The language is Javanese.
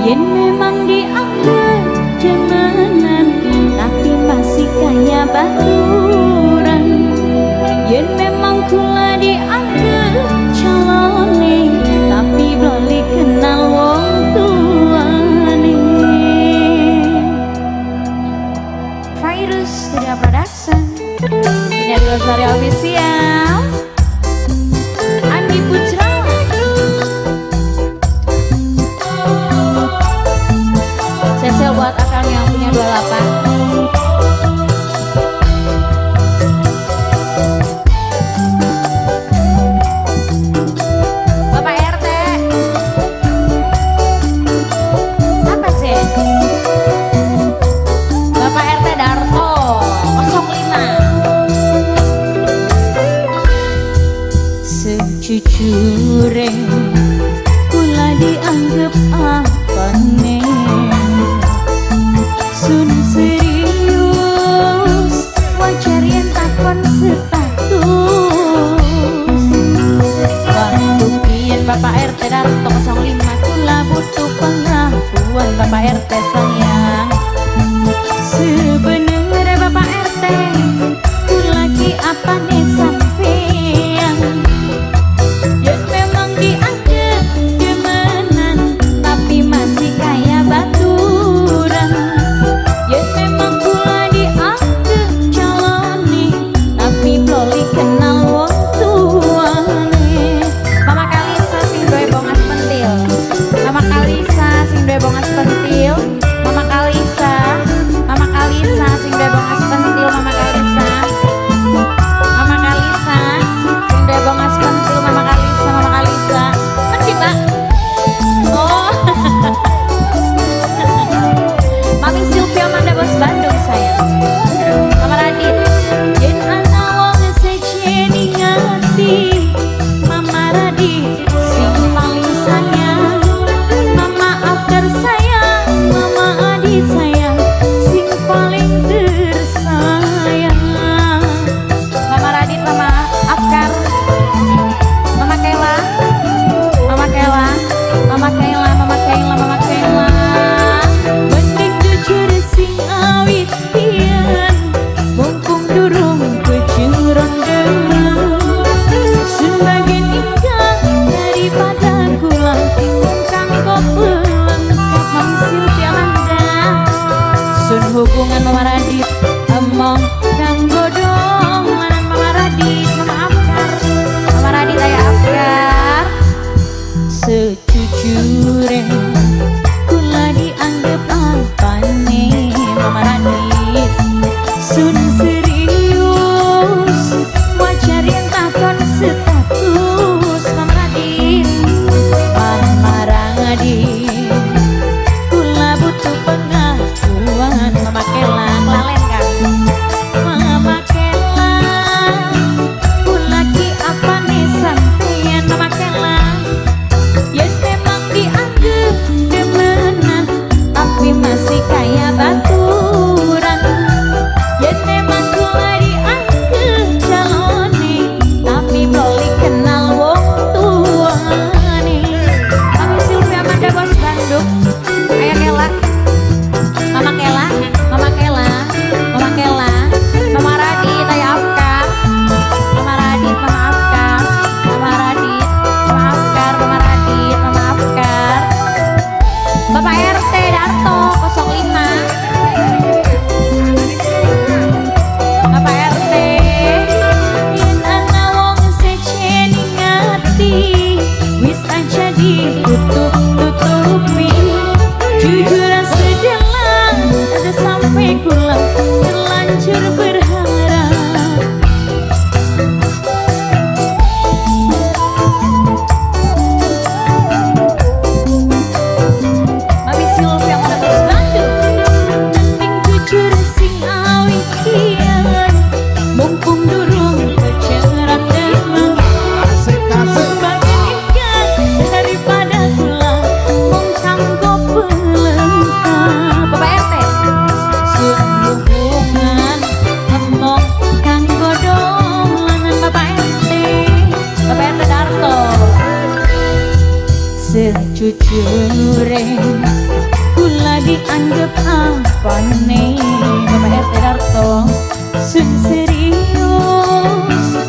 Yen memang dianggap demenan, tapi masih kaya baturan. Yen memang kula dianggap calone, tapi beli kenal wong tuane. Virus Studio Production, ini adalah Lestari Official, Andi Putra. Spesial buat akang yang punya 28. Bapak RT. Apa sih? Bapak RT Darto 05. Sejujure kula dianggap apane, sun serius wajar yen takon status. Waktu biyen Bapak RT Darto 05 kula butuh pengakuan Bapak RT sayang. Sebenarnya Bapak RT kula ki apane sampean. Yen memang dianggap demenan, tapi masih kaya baturan. Yen memang kula dianggap calone, tapi beli kenal wong tuane. Mama Kalisa sing duwe bongas pentil. Mama Kalisa sing duwe bongas pentil. Mama Kalisa, Mama Kalisa sing duwe bongas pentil. Mama Kalisa, Mama Kalisa sing duwe bongas pentil. Mama Kalisa, Mama Kalisa. Ngerti, Mbak? Oh. Mami Sylvia Amanda Bos Bandung sayang. Mama Radit. Yen ana wong sejen ing ati, Mama Radit sing paling sayang. Mama Afkar sayang, Mama Adit sayang, sing paling tersayang. Mama Radit, Mama Afkar, Mama Kayla, Mama Kayla, Mama Kayla, Mama Kayla, Mama Kayla. Mending jujur sing awit pian, mumpung durung kejuron demen. Sebagian ingkang daripada kula kang pelengkap. Mami Sylvia Amanda. Sun hubungan Mama Radit emong kang godong Lanang Mama Radit, Mama Afkar, Mama Radit ayah Afkar. Sejujure kula dianggap apane Mama Radit. Sun serius wajar yen takon status. Mama Radit, Mama Radit kula butuh pengakuan. Mama Kela, kelalen kan. Sejujure kula dianggap apane, Bapak RT Darto? Sun serius.